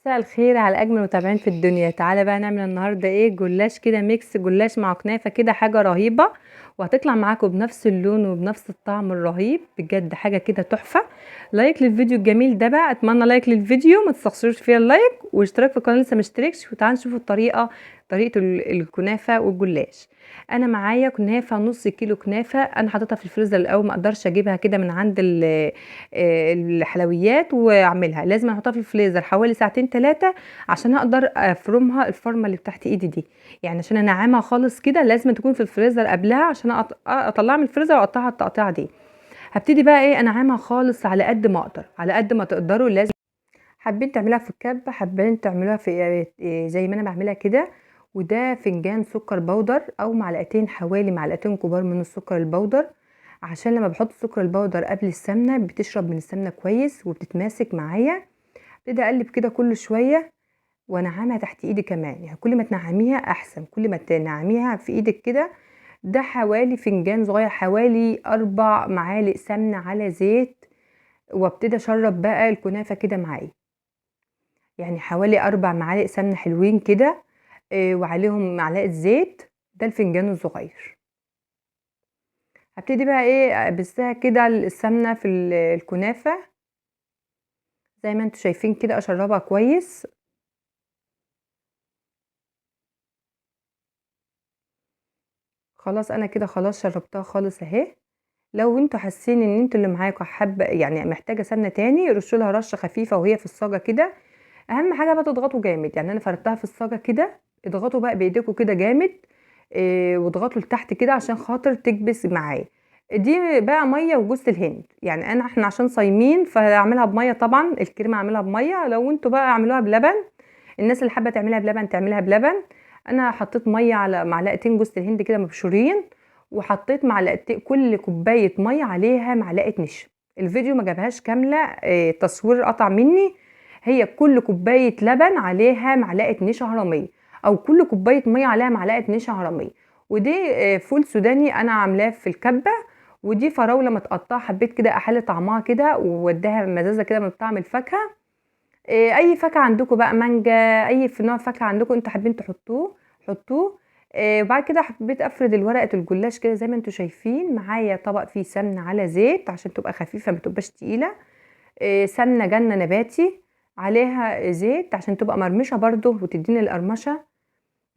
مساء الخير على اجمل متابعين في الدنيا. تعالى بقى نعمل النهارده ايه؟ جلاش كده، mix جلاش مع كنافه كده، حاجة رهيبة، وهتطلع معاكم بنفس اللون وبنفس الطعم الرهيب، بجد حاجة كده تحفة. like للفيديو الجميل ده بقى، اتمنى like للفيديو، ما تستخسروش فيها ال like، واشتراك في القناة لسه مشتركش. وتعالوا نشوف الطريقة، طريقه الكنافه والجلاش. انا معايا كنافه نص كيلو كنافه، انا حاططها في الفريزر الاول، ما اقدرش اجيبها كده من عند الحلويات واعملها، لازم احطها في الفريزر حوالي ساعتين 3 عشان اقدر افرمها الفرمه اللي تحت ايدي دي، يعني عشان انعمها خالص كده لازم تكون في الفريزر قبلها عشان اطلعها من الفريزر واقطعها التقطيعه دي. هبتدي بقى ايه؟ انعمها خالص على قد ما اقدر، على قد ما تقدروا. لازم حابين تعملوها في الكبه، حابين تعملوها في زي ما انا بعملها كده. وده فنجان سكر بودر او معلقتين، حوالي معلقتين كبار من السكر البودر، عشان لما بحط السكر البودر قبل السمنة بتشرب من السمنة كويس وبتتماسك معايا. ابتدي اقلب كده كل شوية وانعمها تحت ايدي كمان، يعني كل ما تنعميها احسن، كل ما تنعميها في ايدك كده. ده حوالي فنجان صغير، حوالي 4 معالق سمنه على زيت. وابتدي اشرب بقى الكنافه كده معايا، يعني حوالي 4 معالق سمنه حلوين كده، وعليهم معلقه زيت. ده الفنجان الصغير. هبتدي بقى ايه؟ ابسها كده السمنة في الكنافه زي ما انتوا شايفين كده، اشربها كويس. خلاص انا كده خلاص شربتها خالص اهي. لو انتوا حاسين ان انتوا اللي معاكم حابة يعني محتاجه سمنه تاني، رشوا لها رشه خفيفة وهي في الصاجه كده. اهم حاجة بقى تضغطوا جامد، يعني انا فردتها في الصاجه كده، اضغطوا بقى بايديكم كده جامد، واضغطوا لتحت كده عشان خاطر تكبس معايا. دي بقى مية وجوز الهند، يعني احنا عشان صايمين فهعملها بميه، طبعا الكريمة اعملها بميه، لو انتوا بقى اعملوها بلبن، الناس اللي حابة تعملها بلبن تعملها بلبن. انا حطيت مية على معلقتين جوز الهند كده مبشورين، وحطيت معلقتين، كل كوباية مية عليها معلقه نشا. الفيديو ما جابهاش كاملة، التصوير قطع مني. هي كل كوباية لبن عليها معلقه نشا هرميه، او كل كوباية مية عليها معلقه نشا هرميه. ودي فول سوداني انا عاملاه في الكبه، ودي فراوله متقطعه، حبيت كده احلي طعمها كده واديها مزازه كده من طعم الفاكهة. اي فاكهة عندكم بقى، مانجا، اي نوع فاكهة عندكم انتوا حابين تحطوه حطوه. وبعد كده حبيت افرد الورقة الجلاش كده زي ما انتوا شايفين. معايا طبق فيه سمنه على زيت عشان تبقى خفيفة ما تبقاش تقيلة، سمنه جنة نباتي عليها زيت عشان تبقى مرمشه برده وتديني القرمشه.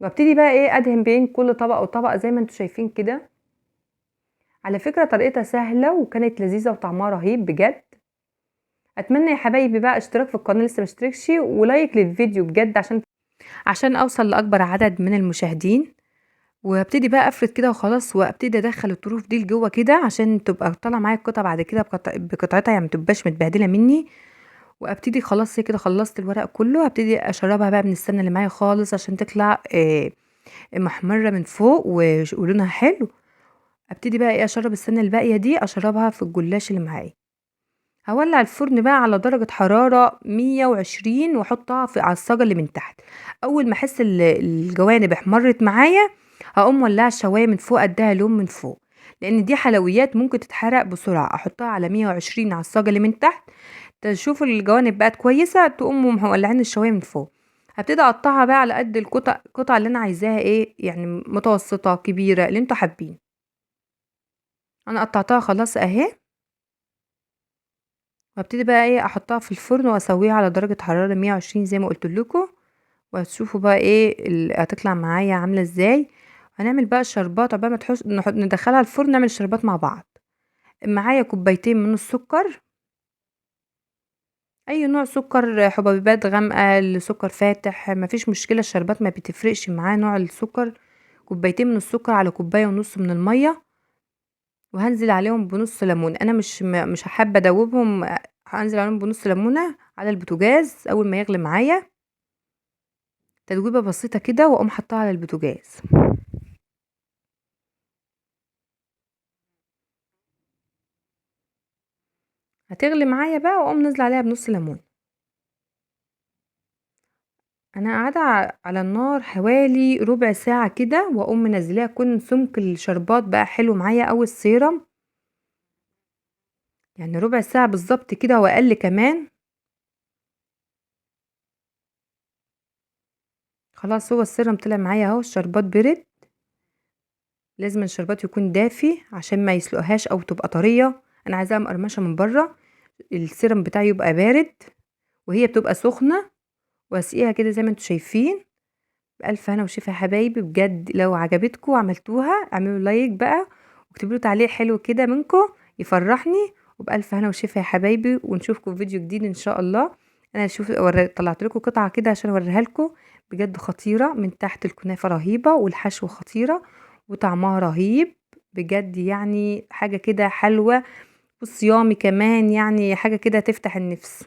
وابتدي بقى ايه؟ ادهن بين كل طبقه وطبقه زي ما انتوا شايفين كده. على فكرة طريقتها سهلة وكانت لذيذة وطعمها رهيب بجد. اتمنى يا حبايبي بقى اشتراك في القناة لسه مشتركش، ولايك للفيديو بجد عشان اوصل لاكبر عدد من المشاهدين. وابتدي بقى افرد كده وخلاص، وابتدي ادخل الطروف دي لجوه كده عشان تبقى طالعه معايا القطعة بعد كده بقطعتها، يعني ما تبقاش متبهدله مني. وابتدي خلاص كده خلصت الورق كله، هبتدي اشربها بقى من السمنة اللي معايا خالص عشان تطلع محمرة من فوق ولونها حلو. ابتدي بقى ايه؟ اشرب السمنة الباقية دي، اشربها في الجلاش اللي معايا. هولع الفرن بقى على درجة حرارة 120 واحطها على الصاجة اللي من تحت. اول ما احس الجوانب احمرت معايا هقوم مولعه الشوايه من فوق، اديها لون من فوق، لان دي حلويات ممكن تتحرق بسرعة. احطها على 120 على الصاجة اللي من تحت، تشوفوا الجوانب بقت كويسة تقوموا مولعين الشوايه من فوق. هبتدي اقطعها بقى على قد القطع اللي انا عايزاها، ايه يعني متوسطه كبيرة اللي انتوا حابين. انا قطعتها خلاص اهي. وابتدي بقى ايه؟ احطها في الفرن واسويها على درجه حرارة 120 زي ما قلت لكم، وهتشوفوا بقى ايه هتطلع معايا عامله ازاي. هنعمل بقى الشربات عقبال ما ندخلها الفرن، نعمل الشربات مع بعض. معايا كوبايتين من السكر، اي نوع سكر، حبيبات غامقه لسكر فاتح مفيش مشكلة، الشربات ما بتفرقش معاه نوع السكر. كوبايتين من السكر على كوباية ونص من المية، وهنزل عليهم بنص ليمون. انا مش حابة ادوبهم، هنزل عليهم بنص ليمونه على البوتاجاز اول ما يغلي معايا، تدويبه بسيطة كده، واقوم حطاها على البوتاجاز. هتغلي معايا بقى، واقوم نازله عليها بنص ليمون. انا قاعدة على النار حوالي ربع ساعة كده، واقوم منزلاها. يكون سمك الشربات بقى حلو معايا او السيرم، يعني ربع ساعة بالظبط كده واقل كمان. خلاص هو السيرم طلع معايا اهو، الشربات برد. لازم الشربات يكون دافي عشان ما يسلقهاش او تبقى طرية، انا عايزاها مقرمشه من بره. السيرم بتاعي يبقى بارد وهي بتبقى سخنة، واسقيها كده زي ما انتم شايفين. بألف هنا وشفا يا حبايبي، بجد لو عجبتكم وعملتوها اعملوا like بقى، واكتبوا لي تعليق حلو كده منكم يفرحني. وبألف هنا وشفا يا حبايبي، ونشوفكم في فيديو جديد ان شاء الله. انا شوف طلعت لكم قطعه كده عشان اوريها لكم، بجد خطيرة من تحت، الكنافه رهيبة والحشو خطيرة وطعمها رهيب بجد، يعني حاجة كده حلوة، والصيامي كمان، يعني حاجة كده تفتح النفس.